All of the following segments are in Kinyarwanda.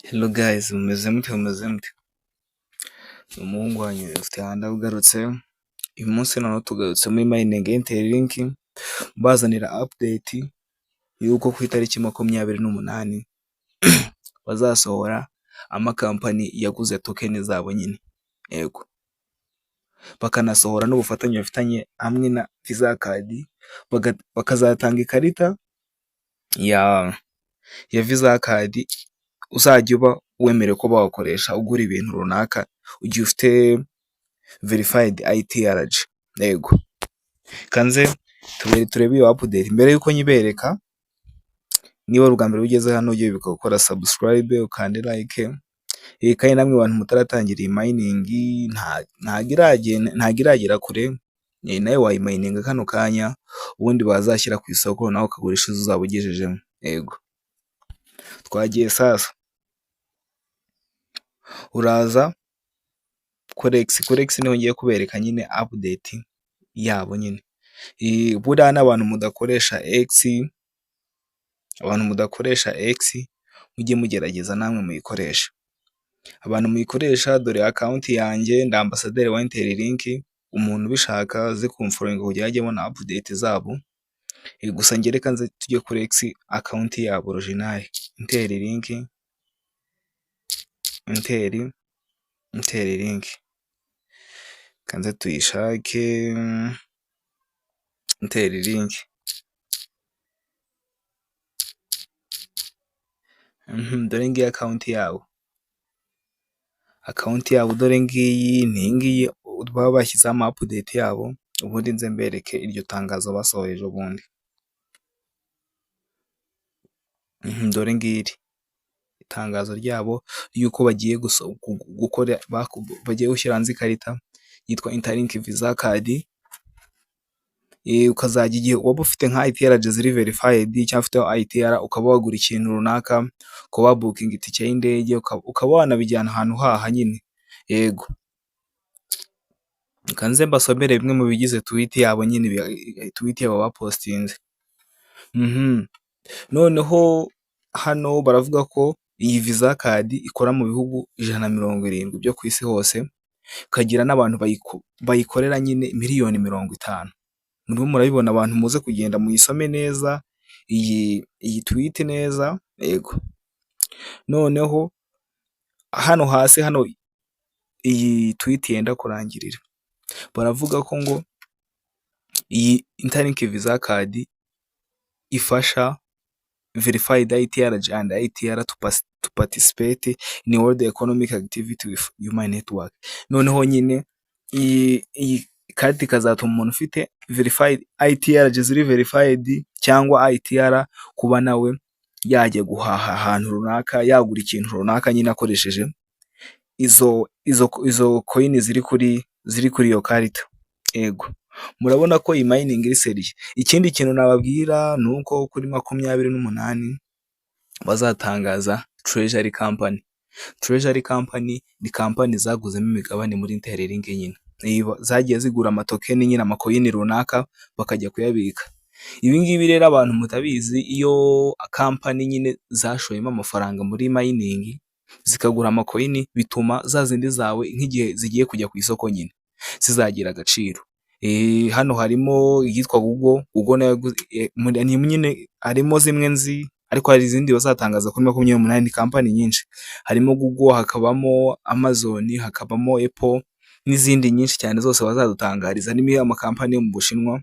Hello guys, mumeze mute, mumeze mute? Ni umuhungu wanyu Ufite ugarutse. Uyu munsi noneho tugarutse muri mining Interlink, mbazanira update y'uko ku itariki 28 bazasohora amakampani yaguze token zabo nyine, yego. Bakanasohora n'ubufatanye bafitanye hamwe na Visa card, bakazatanga ikarita ya Visa card uzajya uba wemerewe kuba wakoresha ugura ibintu runaka igihe ufite verified ITRG, yego. Kanze turebe iyo update. Mbere y'uko nyibereka, niba ari ubwa mbere ugeze hano, ujye wibuka gukora subscribe, ukande like. Kandi namwe bantu mutaratangira iyi mining, ntago iragera kure, nawe wayimayininga kano kanya, ubundi bazashyira ku isoko nawe ukagurisha izo uzaba ugejejemo, yego. Twagiye sasa. Uraza kuri X, kuri X niho ngiye kubereka nyine update yabo nyine. Buriya n'abantu mudakoresha X, abantu mudakoresha X, mujye mugerageza namwe muyikoreshe. Abantu muyikoresha, dore account yanjye, ndi ambasaderi wa Interlink, umuntu ubishaka aze kumfollowinga kugira ajye abona update zabo. Gusa njye reka nze tujye kuri X account yabo original, Interlink, Interlink. Reka nze tuyishake, Interlink. Dore ngiyi account yabo. Account yabo dore ngiyi, ni iyi ngiyi baba bashyizeho ama update yabo, ubundi nze mbereke iryo tangazo basohoye ejo bundi. Dore ngiri itangazo ryabo ry'uko bagiye gukora, bagiye gushyira hanze ikarita yitwa Interlink Visa card, ukazajya igihe waba ufite nka ITRG ziri verified cyangwa ufite ITR, ukaba wagura ikintu runaka, ukaba wabukinga itike y'indege, ukaba wanabijyana ahantu haha nyine, yego. Reka nze mbasomere bimwe mu bigize tweet yabo nyine, tweet yabo bapostinze. Noneho hano baravuga ko iyi Visa card ikora mu bihugu 170 byo ku isi hose, ikagira n'abantu bayikorera nyine miliyoni 50. Murimo murabibona, abantu muze kugenda muyisome neza iyi tweet neza, yego. Noneho hano hasi, hano iyi tweet yenda kurangirira, baravuga ko ngo iyi Interlink Visa card ifasha verified ITRG and ITR to participate in world economic activity with human network. Noneho nyine iyi karita ikazatuma umuntu ufite verified ITRG ziri verified cyangwa ITR kuba nawe yajya guhaha ahantu runaka, yagura ikintu runaka nyine akoresheje izo coin ziri kuri iyo karita, yego. Murabona ko iyi mining iri sérieux. Ikindi kintu nababwira ni uko kuri 28 bazatangaza treasury company. Treasury company ni kampani zaguzemo imigabane muri Interlink nyine, zagiye zigura amatoken nyine, amacoin runaka, bakajya kuyabika. Ibi ngibi rero abantu mutabizi, iyo kampani nyine zashoyemo amafaranga muri mining zikagura amacoin, bituma za zindi zawe nk'igihe zigiye kujya ku isoko nyine zizagira agaciro. Hano harimo iyitwa Google, Google nayo nyine harimo zimwe nzi, ariko hari izindi bazatangaza kuri 28, ni kampani nyinshi. Harimo Google, hakabamo Amazon, hakabamo Apple n'izindi nyinshi cyane, zose bazadutangariza. Harimo amakampani yo mu Bushinwa,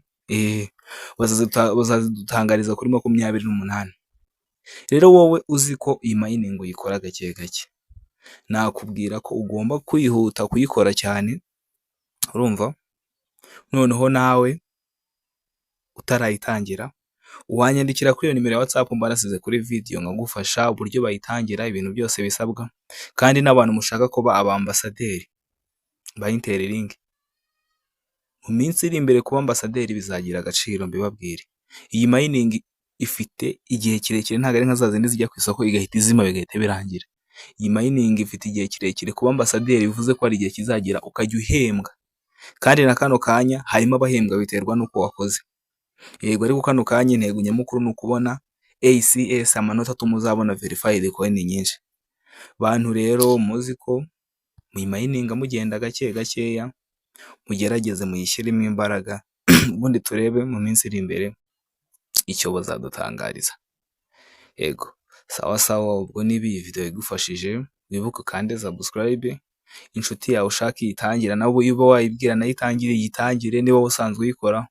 bazazidutangariza kuri 28. Rero wowe uzi ko iyi mining uyikora gake gake, nakubwira ko ugomba kwihuta kuyikora cyane, urumva? Noneho nawe utarayitangira, wanyandikira kuri iyo nimero ya WhatsApp mba nasize kuri video, nkagufasha uburyo bayitangira, ibintu byose bisabwa. Kandi n'abantu mushaka kuba abambasaderi ba Interlink, mu minsi iri imbere kuba ambasaderi bizagira agaciro, mbibabwire. Iyi mining ifite igihe kirekire, ntabwo ari nka za zindi zijya ku isoko igahita izima bigahita birangira. Iyi mining ifite igihe kirekire. Kuba ambasaderi bivuze ko hari igihe kizagera ukajya uhembwa, kandi na kano kanya harimo abahembwa, biterwa n'uko wakoze, yego. Ariko kano kanya intego nyamukuru ni ukubona ACS, amanota atuma uzabona verified coin nyinshi. Bantu rero muzi ko muyimayininga mugenda gake gakeya, mugerageze muyishyiremo imbaraga, ubundi turebe mu minsi iri imbere icyo bazadutangariza. Yego, sawa sawa, ubwo niba iyi video igufashije wibuke ukande subscribe, inshuti yawe ushaka iyitangira nawe uba wayibwira nayo itangire iyitangire niba usanzwe uyikora,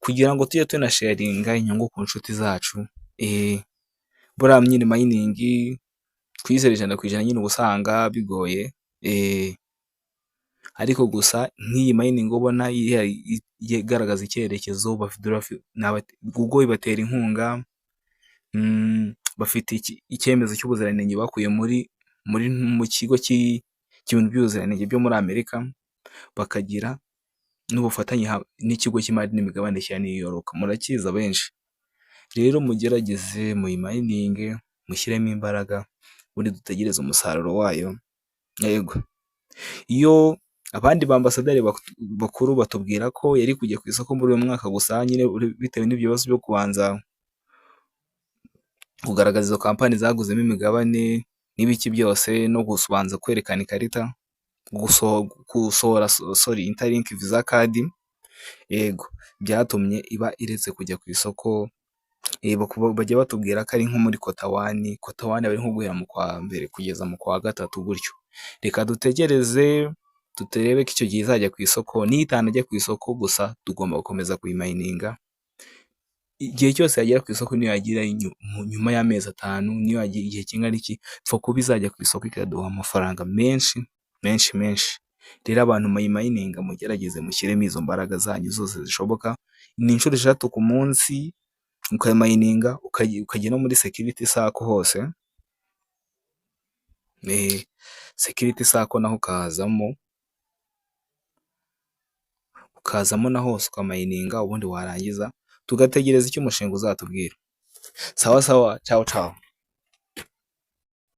kugira ngo tujye tunasharinga inyungu ku nshuti zacu. Buriya nyine mining twizere 100% nyine uba usanga bigoye, ariko gusa nk'iyi mining ubona igaragaza icyerekezo, Google ibatera inkunga, bafite icyemezo cy'ubuziranenge bakuye muri mu kigo cy'ibintu by'ubuziranenge byo muri Amerika, bakagira n'ubufatanye n'ikigo cy'imari n'imigabane cya New York, murakizi abenshi. Rero mugerageze muyimayininge, mushyiremo imbaraga, ubundi dutegereze umusaruro wayo. Yego, iyo abandi bambasaderi bakuru batubwira ko yari kujya ku isoko muri uyu mwaka, gusa nyine bitewe n'ibyo bibazo byo kubanza kugaragaza izo kampani zaguzemo imigabane n'ibiki byose, no kubanza kwerekana ikarita, gusohora, sorry, Interlink Visa card, yego, byatumye iba iretse kujya ku isoko. Bajya batubwira ko ari nko muri quarter one, quarter one aba ari nko guhera mu kwa mbere kugeza mu kwa gatatu gutyo. Reka dutegereze turebe ko icyo gihe izajya ku isoko, niyo itanajya ku isoko gusa tugomba gukomeza kuyimayininga igihe cyose yagera ku isoko, niyo yagira nyuma y'amezi 5, niyo yagira igihe kingana iki, ipfa kuba izajya ku isoko ikaduha amafaranga menshi menshi menshi. Rero abantu muyimayininga mugerageze mushyiremo izo mbaraga zanyu zose zishoboka, ni inshuro 6 ku munsi ukamayininga, ukajya no muri security circle hose, security circle naho ukahazamo, ukazamo na hose ukamayininga, ubundi warangiza tugategereza icyo umushinga uzatubwira. Sawa sawa, cawu cawu.